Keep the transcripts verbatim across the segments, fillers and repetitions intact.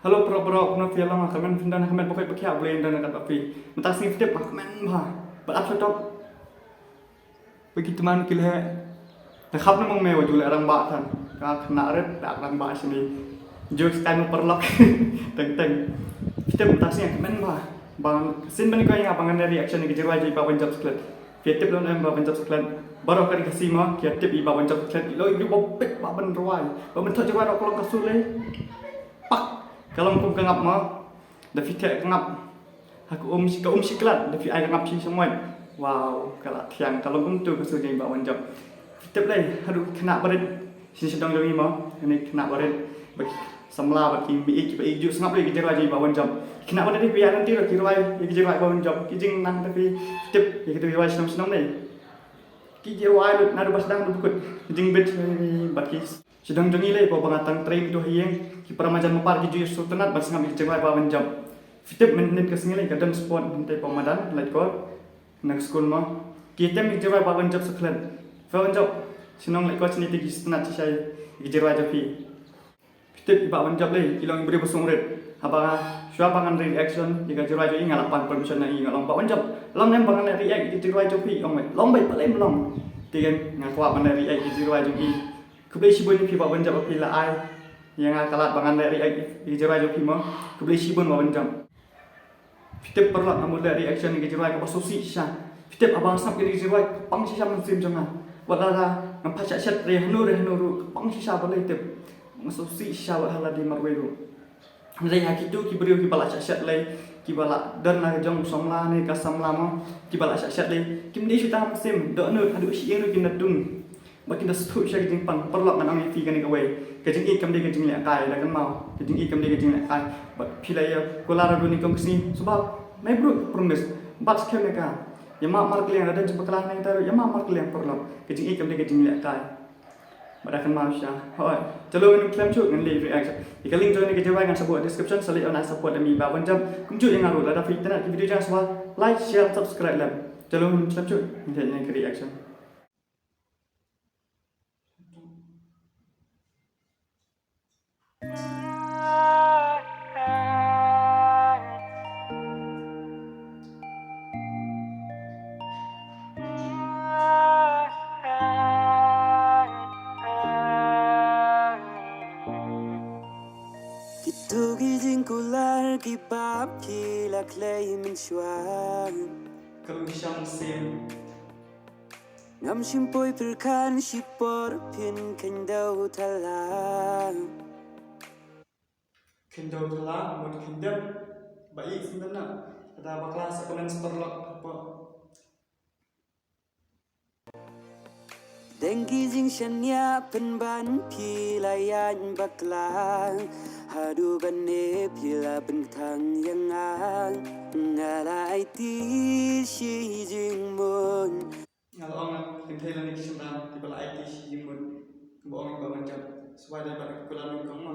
Hello bro, bro, kumno phi long? Kmen phi don, kmen ba khoi ba khiah, Blei don kat ba phi. Mynta sngi phi tip ba kmen bha. Bad ap sha top. Ba ki tymmen ki leh. Te khap ne mong me wa ju leh rangbah than. Ka khynnah rit da rangbah shini. Ju sky mo paralok. Teng teng. Phi tip mynta sngi kmen bha. Ba sien ban ko ïa ba ngan reaction ïa ki jingrwai jong i Bah Wanjop Suklet. Phi tip lem em Bah Wanjop Suklet. Baroh ka ri Khasi mo ki tip i Bah Wanjop Suklet. I long i briew ba bit ba ban rwai. Ba ban thoh jingrwai da ka long ka sur lei. Pak. Ka long kum ka ngap mo. Da phi theh ka ngap ha ka um shi, ka um shi klat, da phi ai ka ngap shi sha moit. Wow, ka la thiang, ka long kumtu ka sur jong i Bah Wanjop. Phi tip lei, haduh ki khynnah barit shini sha dong jong i mo, kane ki khynnah barit, ba ki samla, ba ki mih, ki ba i ju sngap lei ki jingrwai jong i Bah Wanjop. Ki khynnah barit ki ïa nanti ruh ki rwai ïa ki jingrwai Bah Wanjop. Ki jingnang, da phi tip ïa ki, da phi rwai shnong shnong lei. Ki jingrwai lut naduh ba sdang haduh ba kut. Ki jingbit, eh, bad ki sdang jong i lei, ba nga tang trei mynta ha ïing. Ki para marjan mapar ki ju ïa sngewtynnat ban sngap ïa ki jingrwai Bah Wanjop. Phi tip mynhynnin ka sngi lei ka don sport hangtei pa madan Laitkor. Na ka skul mo. Ki tem ïa ki jingrwai Bah Wanjop Suklet. Bah Wanjop, shnong Laitkor shini te ki sngewtynnat shisha ïa ki jingrwai jong phi. Phi tip i Bah Wanjop lei, i long i briew ba sngewrit. Haba shuwa ba ngan reaction ïa ka jingrwai jong i, nga la pan permission na i, nga long, Bah Wanjop, long ne em ba ngan react ïa ka jingrwai jong phi? Ong, long beit, balei ym long. Te nga kwah ban react ïa ka jingrwai jong i. Khublei shibun ïa phi Bah Wanjop ba phi la ai ïa nga ka lad ba ngan react ïa ka jingrwai jong phi mo. Khublei shibun Bah Wanjop. Phi tip paralok, nga mut leh reaction ïa ka jingrwai kaba sngewsih shisha. Phi tip haba nga sngap ïa ka jingrwai ka pang shisha mynsiem jong nga. Wat la ngam pat shah shet re hano re hano ruh, ka pang shisha, balei tip. Nga sngewsih shisha wat ha lade marwei ruh. Hynrei ha kito ki briew kiba la shah shet lei, kiba la don la ka jong u samla ne ka samla mo, kiba la shah shet lei, kim dei shuh ta ha mynsiem, dohnud haduh shi ïing ruh kin da dung. Ba kin da sngewthuh sha ka jingpang. Paralok, ngan ong ïa phi kane kawei. Ka jingïeit kam dei ka jinglehkai, da kynmaw. Ka jingïeit kam dei ka jinglehkai. Bad phi la ïa kular haduh nyngkong ka sngi, sngewbha map ruh ka promise. Bat skhem ïa ka. Ïa map markylliang, lada jingpakla hangne mynta ruh, ïa map markylliang paralok. Ka jingïeit kam dei ka jinglehkai. Bad da kynmaw shisha. Hooid. Chalo ngin khlem shuh, ngin leit react. Ïa ka link jong kane ka jingrwai ngan sa buh ha description, sa leit wan ai support ïa i Bah Wanjop. Kumjuh ïa nga ruh, lada phi itynnad ïa ki video jong nga, sngewbha like, share, subscribe lem. Chalo ngin khlem shuh, ngin leit ïa ka reaction. Kito ki jingkular kiba phi la khlei mynshuwa. Ka long shisha mynsiem. Ngam shym poi pyrkhat shipor phin kheiñdew thala. Kheiñdew thala, mut kheiñdew. Ba ïeit sngewtynnat. Lada bakla sa comment paralok hapoh. Deng ki jingshaniah pynban phi la ïaid bakla. Haduh kane phi la pynkthang ïa nga. Nga la aiti shi jingmut. Nga la ong, kynthei lane ki shynrang kiba la aiti shi jingmut. Kumba ong i Bah Wanjop. Shuwa dei ban kular nyngkong mo.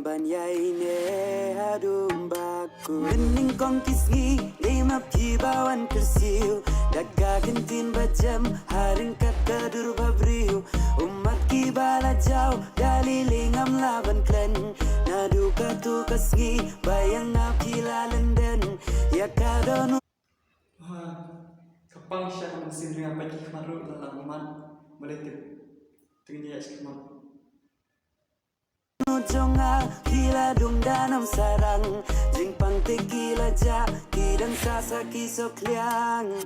Ban ïaineh haduh ba kut. Mynnyngkong ki sngi dei ma phi ba wan kyrsiew. Da ka ktien ba jem ha ryngkat ka dur ba briew. Ummat kiba la jaw da lei lei ngam lah ban klet. Naduh kato ka sngi ba ïa nga phi la lehden. Ïa ka don Ha, ka pang shisha ka mynsiem jong nga, peit ki khmat ruh la lah mad. Balei tip. Te ngin ïa ïaid shakhmat. Jong nga ki la dung da nam sarang. Jingpang te ki la jah, ki dang sah sah ki sohkhliang.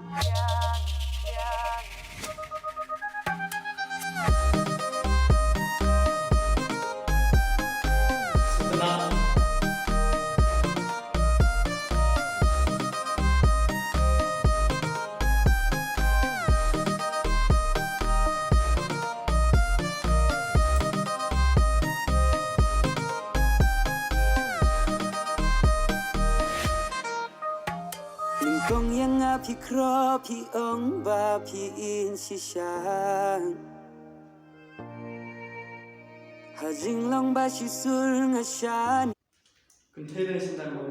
Nyngkong ïa nga phi khroh, phi ong ba phi ïeit shisha. Ha jinglong ba shisur nga shaniah. Kynthei lane shynrang ba.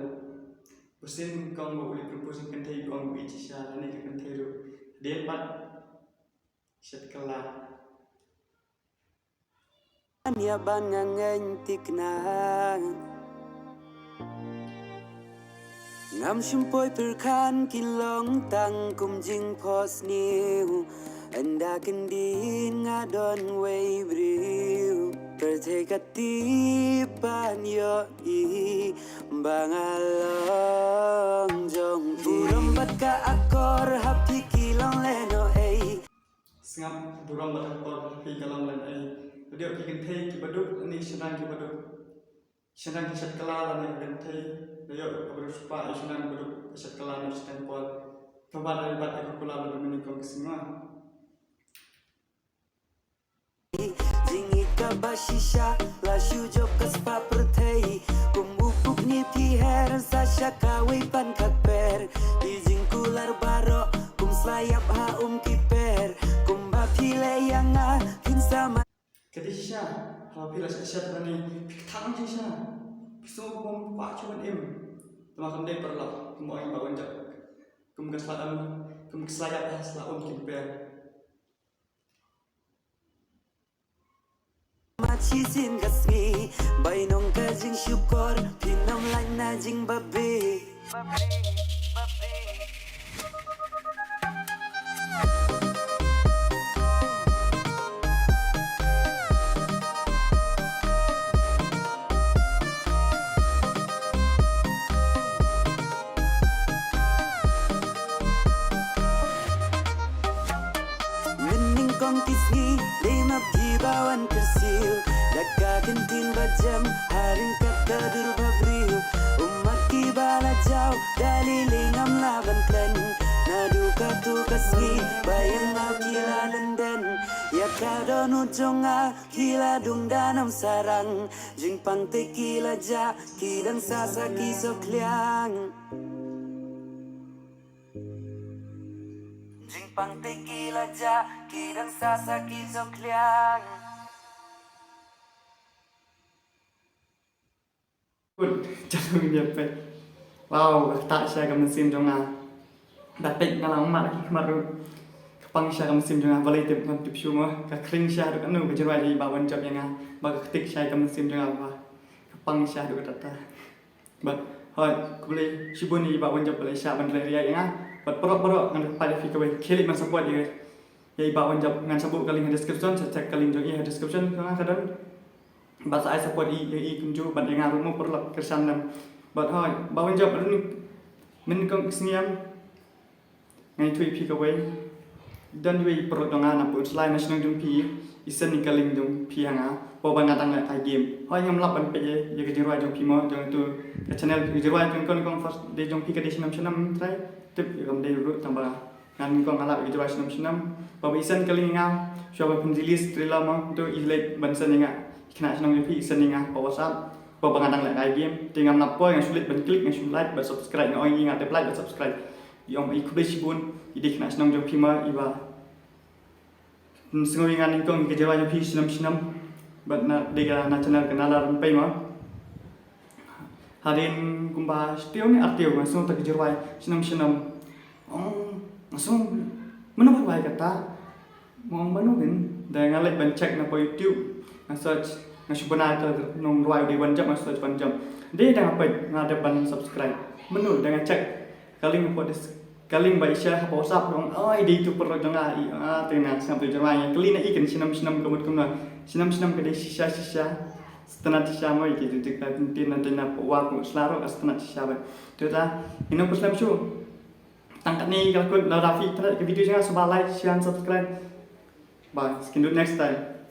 Ba sien nyngkong ba u leit propose ïa ka kynthei, u ong u ïeit shisha, lane ka kynthei ruh. Dien pat. Shet kylla. Ïa ban nga ngeng tikna. Ngam shym poi pyrkhat kin long tang kum jingphohsniew. Ynda kyndit nga don wei briew. Pyrthei ka tip ban ïohi ba nga long jong phi. Burom bad ka akor ha phi ki long lehnohei. Sngap, burom bad akor ha phi ka long lehnohei. Lada ïoh ki kynthei kiba duk, lane ki shynrang kiba duk. Shynrang ki shet kylla lane ki kynthei. Lada ïoh kaba duk spah ïa u shynrang ba duk, ka shet kylla ne shiteng por. Kaba dei bad ïa ka kular lada mynnyngkong ka sngi. Jingïeit kaba shisha la shu jop ka spah pyrthei. Kum u puk ne phi her sa sha kawei pan ka kper. Ki jingkular baroh kum sla ïap ha um ki per. Kumba phi leh ïa nga phin sa ma. Ka dei shisha, haba phi la shet shet lane phi kthang shisha. Phi sngew kum kwah shu wan im. Tangba kam dei paralok, kum ong i Bah Wanjop. Kum ka sla um, kum ka sla ïap ha sla um ki per. Mat shisien ka sngi, bainong ka jingshukor, phin ym lait na jingbabe. Mynnyngkong ki sngi dei ma phi ba wan kyrsiew. Da ka kyntien ba jem ha ryngkat ka dur ba briew. Um ma ki ba la jaw da lei lei ngam lah ban kren. Naduh kato ka sngi ba ïa nga ki la lynden. Ïa ka dohnud jong nga ki la dung da nam sarang. Jingpang te ki la jah ki dang sah sa ki sohkhliang. Jingpang te ki la jah ki dang sah sa ki sohkhliang. Kut, jangan dia pet. Wow, ka ktah sha ka mynsiem jong nga. Da pet nga la mat ki khmat ruh. Ka pang sha ka mynsiem jong nga, balei tip ngam tip shuh mo. Ka khring sha ruh kano ka jingrwai jong i Bah Wanjop ïa nga. Ba ka ktik sha ka mynsiem jong nga ba. Ka pang sha ruh kata. Bad hooid, khublei shibun ïa i Bah Wanjop ba la shah ban trei ria ïa nga. Bad paralok paralok ngan kyrpad ïa phi kawei, khie leit ban support ïa, ïa i Bah Wanjop, ngan sa buh ka link ha description, sa check ka link jong i ha description, ka nga ka don. Bad sa ai support ïa i kumjuh bad ïa nga ruh mo paralok, kyrshan lem. Bad hooid, Bah Wanjop, mynnyngkong ka sngi em. Nga ïathuh ïa phi kawei. Don iwei i paralok jong nga na Pynursla na shnong jong phi, i send ïa ka link jong phi ha nga. Ba, ba nga dang leh ai game. Hooid ngam lap ban peit ïa ka jingrwai jong phi mo, jong ito ka channel, ka jingrwai jong kong kong first dei jong phi ka dei Shnong Shnong trai. Tip ïa kam dei ruh tang ba nga nyngkong nga lap ïa ka jingrwai Shnong Shnong. Ba, ba i send ka link ïa nga. Shuwa ba phin release trailer mo, to i leit ban send ïa nga. I khynnah shnong jong phi i send ïa nga pa WhatsApp. Ba, ba nga dang leh ai game. Te ngam lap poi, nga shu leit ban click, nga shu like bad subscribe, nga ong ïa nga tip like bad subscribe. I ong i khublei shibun, i dei khynnah shnong jong phi ma, i ba. Ym sngew ïa nga nyngkong ïa ka jingrwai jong phi snem snem. Bad na dei ka na channel ka Nala Rympei ma. Hadien kumba shi taïew ne ar taïew nga sngew ta ka jingrwai snem snem. Ong nga sngew mano ba rwai kata. Ong mano kin da nga leit ban check na pa YouTube. Nga search nga shu bana ta nongrwai u dei Wanjop nga search Wanjop. Dei da nga peit nga dep ban subscribe. Mano da nga check. Ka link hapoh dis-, ka link ba i share hapoh WhatsApp, ong, oi, dei tu paralok jong nga, i, ah, te nga sngap tu jong nga, ïa kylli na i kan snem snem ka mut kumno, snem snem ka dei shisha shisha, sngewtynnat shisha mo, i ki jingtip ka ktien na tynna pa wa kum sla ruh ka sngewtynnat shisha ba. Te ta, ino pyrslem shu. Tang katne ka la kut, lada phi tynat ka video jong nga sngewbha like, share and subscribe. Bye, see you next time.